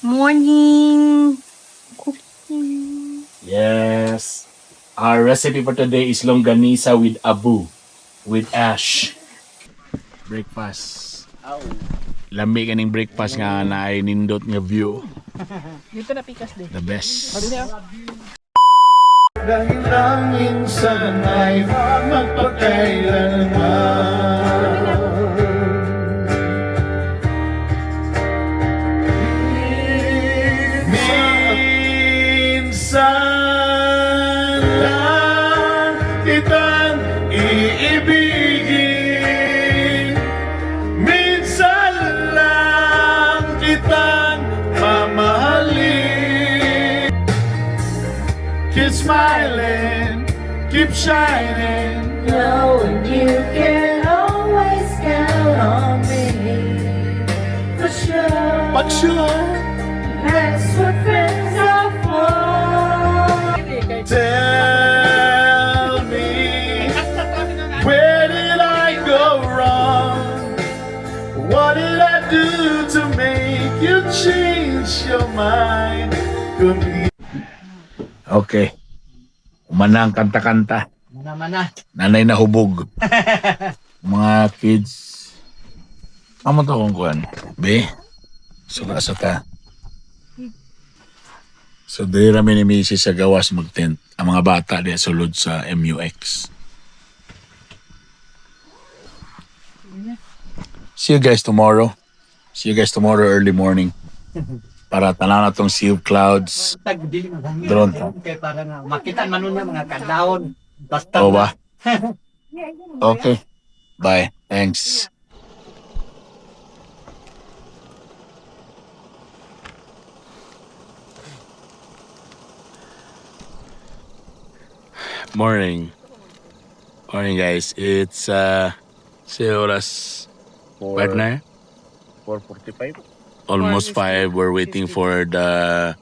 Morning cooking. Yes. Our recipe for today is longganisa with abu, with ash. Breakfast. Lami kaning breakfast nga naay nindot nga view. Dito na pikas din. The best. Dahil ang insan ay magpakailanman. Minsan lang kitang iibigin, minsan lang kitang mamahalin. Keep smiling, keep shining. Knowing you can always count on me. For sure. But sure, That's what friends are for. Tell me, where did I go wrong? What did I do to make you change your mind? Kung Okay. Umana ang kanta-kanta. Mana na. Nanay na hubog. Mga kids. Amo to kung kuan. Be. So asa ta. So diri ra mi ni Missy sa gawas mag-tent. Ang mga bata diya sulod sa MUX. See you guys tomorrow. See you guys tomorrow early morning. Para tanan na tong sea of clouds. Tag dili man Drone. Kay para nga makita man nun nga mga kadlawon. Basta Oo ba? Okay. Bye. Thanks. Morning. Morning, guys. It's si oras, partner. 4:45. Almost 5. We're waiting for the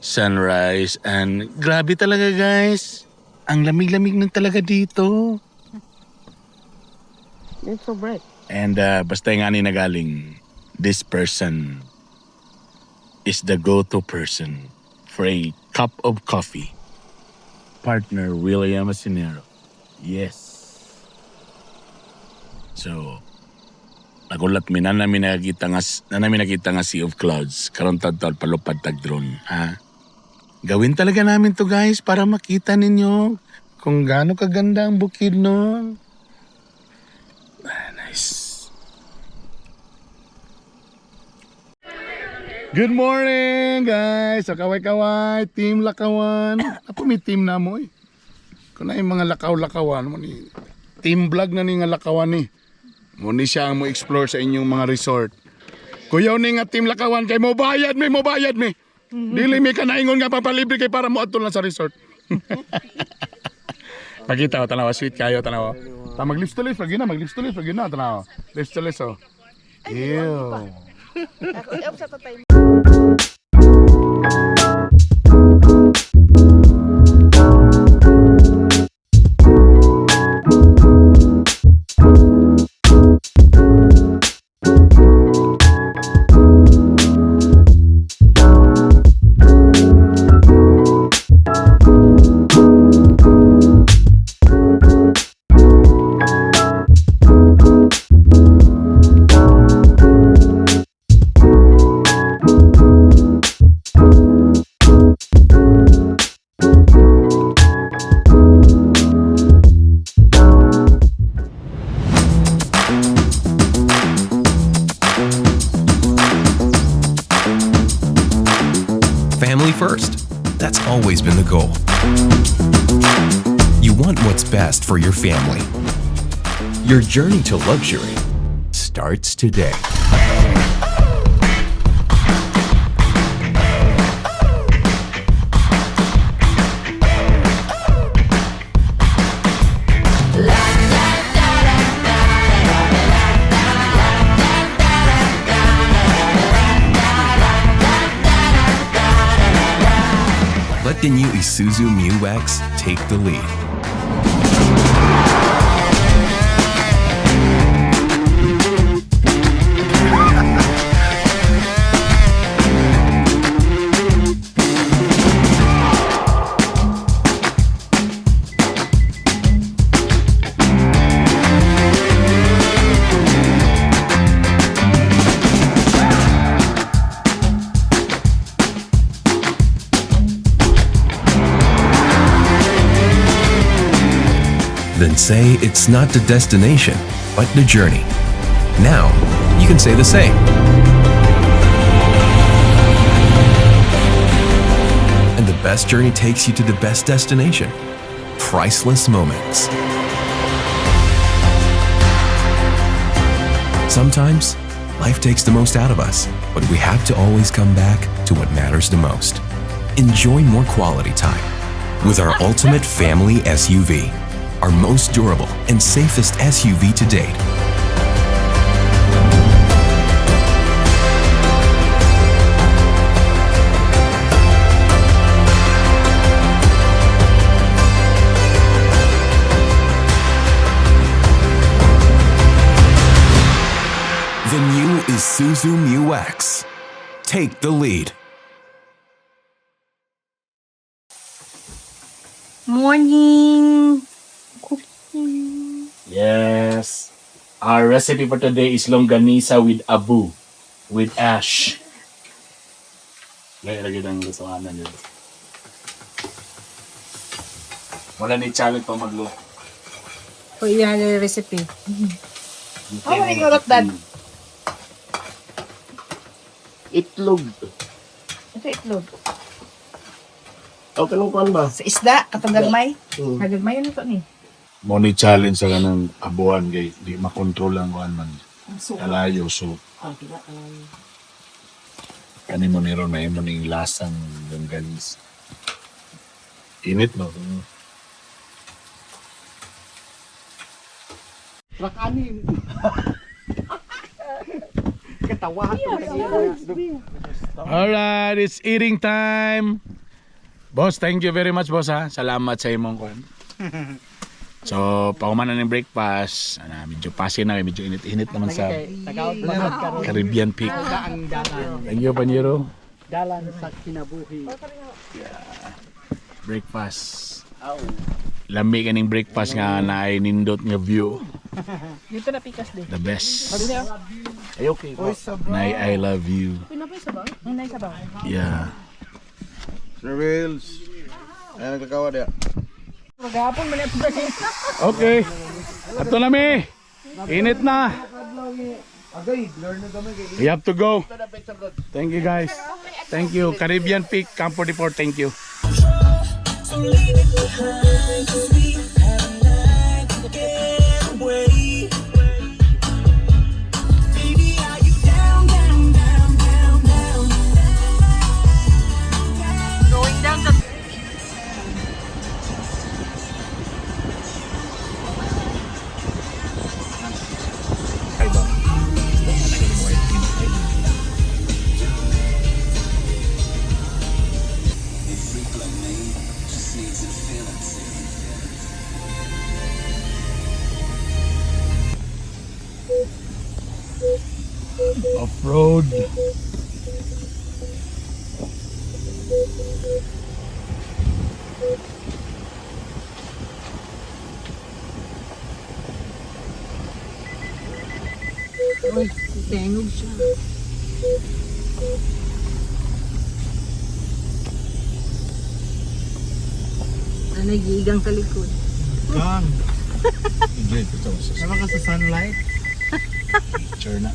sunrise and grabe talaga, guys. Ang lamig-lamig na talaga dito. It's so bright. And basta nga ni nagaling, this person is the go-to person for a cup of coffee. Partner William Asinero. Yes. So, nagulat mi na namin nakita nga sea of clouds karon tadtad palupad tag drone, ha. Gawin talaga namin to, guys, para makita ninyo kung gaano kaganda ang bukid no. Ah, nice. Good morning, guys! So, kaway-kaway, Team Lakawan. Ako may team na mo eh. Kung na yung mga lakaw-lakawan mo ni. Team vlog na ni nga lakawan ni. Mo ni siya ang mo explore sa inyong mga resort. Kuyaw ni nga Team Lakawan kay mo bayad mi, mo bayad mi. Dili mi ka naingon nga papalibre kay para mo adto lang sa resort. Pakita ko, tanawa, sweet kayo, tanawa. Ta mag lips to lips, pag yun na, mag lips to lips, pag yun na, tanawa. Lips to lips, oh. Ew. Family first. That's always been the goal. You want what's best for your family. Your journey to luxury starts today. Let the new Isuzu Mu X take the lead. Say it's not the destination, but the journey. Now, you can say the same. And the best journey takes you to the best destination. Priceless moments. Sometimes, life takes the most out of us, but we have to always come back to what matters the most. Enjoy more quality time with our ultimate family SUV, our most durable and safest SUV to date. The new Isuzu Mu X. Take the lead. Morning! Cooking. Yes. Our recipe for today is longganisa with abu, with ash. Lagi lagi ang lutuanan yun. Wala ni challenge pa magluto. O iyan yung recipe. Oh, my God, that. Itlog. Ito itlog. Okay lang kuan ba? Sa isda, katong gagmay. Kagagmay ano to ni? Mo ni challenge sa kanang abuan kay di makontrol ang kuan man. Kalayo so. Kani mo ni ron may mo ning lasang longganisa. Init no. Alright, it's eating time. Boss, thank you very much, boss ha. Salamat sa imong kuan. So, pauman na ng breakfast. Ana, medyo pasin na, medyo init-init naman sa Caribbean Peak. Thank you, Panyero. Dalan sa kinabuhi. Breakfast. Lami kaning breakfast nga naay nindot nga view. Dito na pikas din. The best. Ay, okay. Nay, I love you. Unay sabaw. Yeah. Sir Wills. Ayan, nagkakawa diya. Maghapon man ito. Okay. Ato na mi. Init na. We have to go. Thank you guys. Thank you. Caribbean Peak Camp 44. Thank you. So leave it behind, 'cause we have a night to get away. Baby, are you down, down, down, down, down? Going down the Off-road. Uy, tingog siya. Ah, nagiigang sa likod. Sama ka sa sunlight? Picture na.